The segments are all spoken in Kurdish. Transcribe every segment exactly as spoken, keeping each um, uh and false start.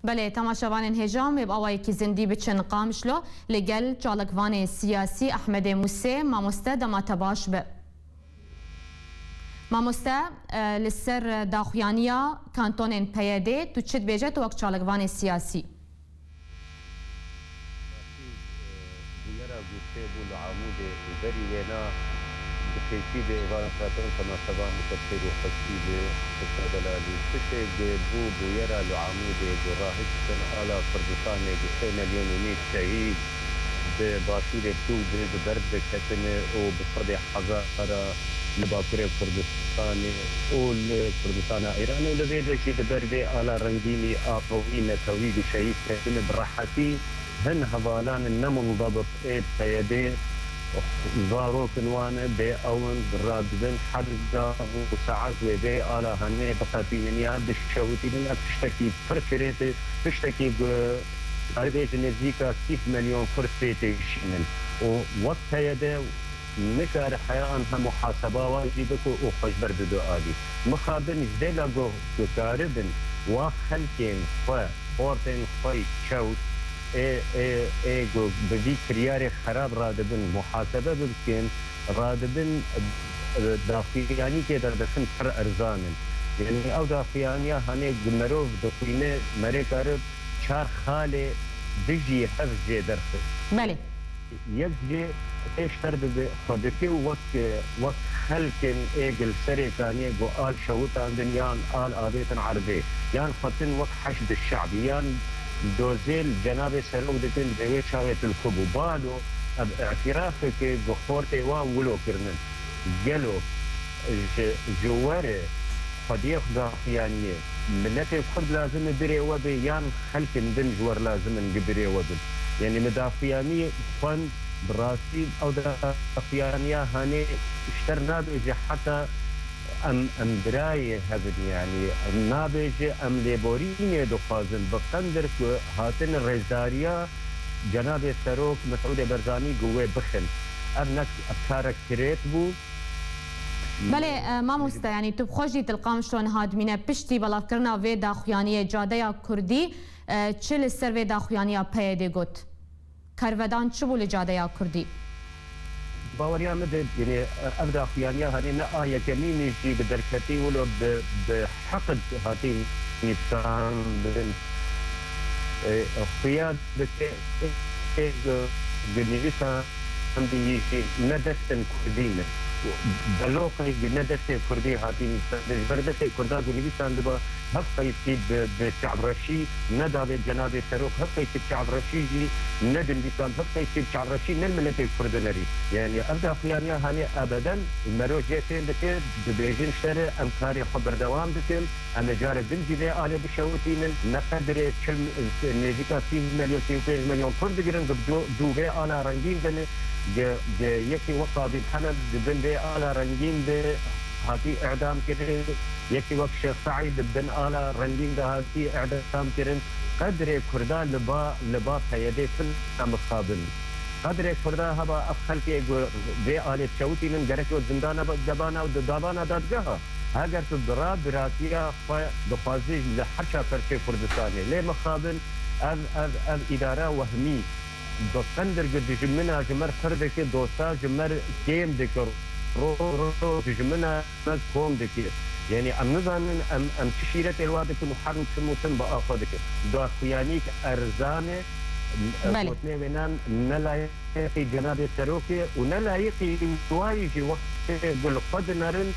Belê, temaşevanên hêja, em ê bi awayekî zindî biçin Qamişlo, li gel çalakvanê siyasî Ehmedê Mûsê. Mamoste, dema te baş be. Mamoste, e, li ser daxuyaniya kantonên P Y D'ê tu çi dibêje tu wek çalakvanê siyasî? Bûyera ku çêbû li Amûdê û berî wêna bi keyfî bi êvaran hatin temaşevan û xêr û xweşî bi Xwişka Delalî. Tiştê ku bû bûyera li Amûdê ku rahiştin ala Kurdistanê ku sê milyon û nîv şehîd bi başûrê Sûdê bi ber diketine û bi sedê hezara li Bakurê Kurdistanê û li Kurdistana Îranê û li vê de jî li ber vê ala rengînî axivî netewî ku şehîd ketine bi rehetî hin hevalan ne mundebit ê P Y D'ê, zarokin wan e, bê ew in, radibin her gah û saet wê vê ala hanê biqetînin ya dişewitînin. Ev tiştekî pir kirêt e, tiştekî ku karibê ji nêzîka sî milyon Kurd pê têşînin û wek P Y D nikare heya anha muhaseba wan jî bike û xwe ji ber bido alî. Mixabin ji vê la ku, ku karibin wa xelkên xwe, xortên xwe yî çewt ê, ê, ê ku bi vî kiryarê xerab radibin, muhasebe bikin, radibin, e, daxuyanîkê de dixin pir erzan in. Yanî ew daxuyaniya hanê ku merov dixwîne, merê karib çar xalê dijî hev jê derxist. Belê. Yek jê pêşter dibe xwe dike û wek, wek xelkên ê gil serê kaniyê ku al şewitandin yan al avêtin erdê, yan xwetin wek Heşd Şe'bî, yan dozê li cenabê serok dikin, divê wê çaxê tu li ku bû. Balo ev îtirafeke ku xortê wan wilo kirinin. Gelo ji, ji we re xwediyê xwe daxuyaniyê miletê Kurd lazim e birê we be yan xelkên din ji we re lazim in ku birê we bin? Yanî min daxuyanî xwend, bi rastî ew daxuyaniya hanê ji te re nabêje heta em, em birayê hev in, yanî nabêje em lêborînê dixwazin, bi qendir ku hatine rêzdariya cenabê serok Mesûdê Berzanî ku wê bixin. Ev ne, ev karek kirêt bû. Belê, e, mamoste, yanî tu bi xwe jî Til Qamişlo niha dimîne piştî belavkirina vê daxuyaniyê cadeya Kurdî, e, çi li ser vê daxuyaniya P Y D'ê got? Kervedan çi bû li cadeya Kurdî? Baweriya min de, yanî, ev daxuyaniya hanê ne a yekemîn e jî bi derketî wilo bi, bi heqd hatî nivîsandin. E, xuya dike, e, e, bi nivîsandiyî jî ne destên Kurdî ne. Beloqê jî ne destê Kurdî hatî nivîsandin. Ji ber destê Kurda ku nivîsandiba, hev qeysî bi, bi çavreşî nedavê cenabê serok, hev qeysî bi çavreşî jî nedinivîsand, hev qeysî bi çavreşî ne miletê Kurdinerî. Yanî ev daxuyaniya hanê ebeden mero jê fêm dike, dibêjin ji te re em karê xwe berdewam dikin, em ê carek din jî vê alê bişewitînin, ne qedirê çil, nêzîka sî milyon, sî û pênc milyon Kurd digirin, bi du, du vê ala rengîn de ne, ge, ge yekî wek Qabil Hemed di bin vê ala rengîn de hatî îdam kirin, yekî wek Şêx Seîd di bin ala rengîn de hatî îdam kirin. Qedrê Kurda li ba, li ba P Y D'ê tune mixabin. Qedrê Kurda heba ev xelkê ku vê alê dişewitînin gerek wê zindana de bana û di davana dadgeha. Heger tu bira biratiya xwe dixwazî li her çar perçê Kurdistanê lê mixabin, ev, ev, ev îdara wehmî. Bi qendir ku dijmina ji me re pir dike, dosta ji me re kêm dike, ro, ro, ro dijmina me kom dike. Yanî em nizanin em, em çi şîretê li wa dikin û her tim û tim bi a xwe dikin. Daxuyanîk erzan e, Belê. Gotinê wênan ne layiqî cenabê serokê û ne layiqî wayî jî wextê ku li xwe dinerin,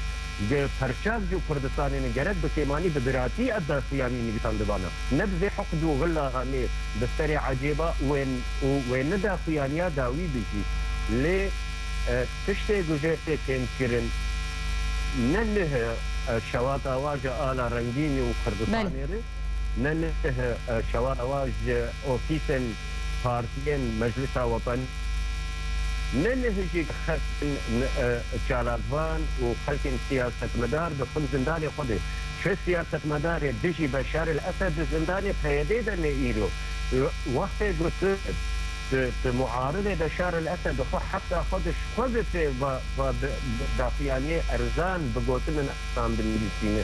Gi perçak ji Kurdistanê ne, gerek bi kêmanî, bi biratî ev daxuyanî nivîsandibana. Ne bi vê hiqd û xila hanê bi serê ecêba wê û wê ne daxuyaniya dawî bijî. Lê, e, tiştê ku jê tê fêmkirin, ne nihe, e, şewata wa ji ala rengînê û Kurdistanê Belê. re, ne nihe, e, şewata wa ji ofîsên partiyên Meclisa Wetanî, ne nihe jî xelkên, e, çalakvan û xelkên siyasetmedar dixin zindanê xwe de. Çi siyasetmedarê dijî Beşar el Esed di zindanê P Y D'ê de ne îro? Wextê ku tu, tu, tu muaridê Beşar el Esed xwe heta xwe de ji xwe ve pê va, va bi, bi daxuyaniyê erzan bi gotinên erzan binivîsîne.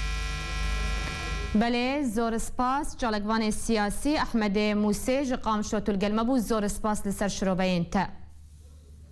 Belê, zor spas. Çalakvanê siyasî Ehmedê Mûsê ji Qamişlo tu li gel me bû. Zor spas li ser şirobeyên te.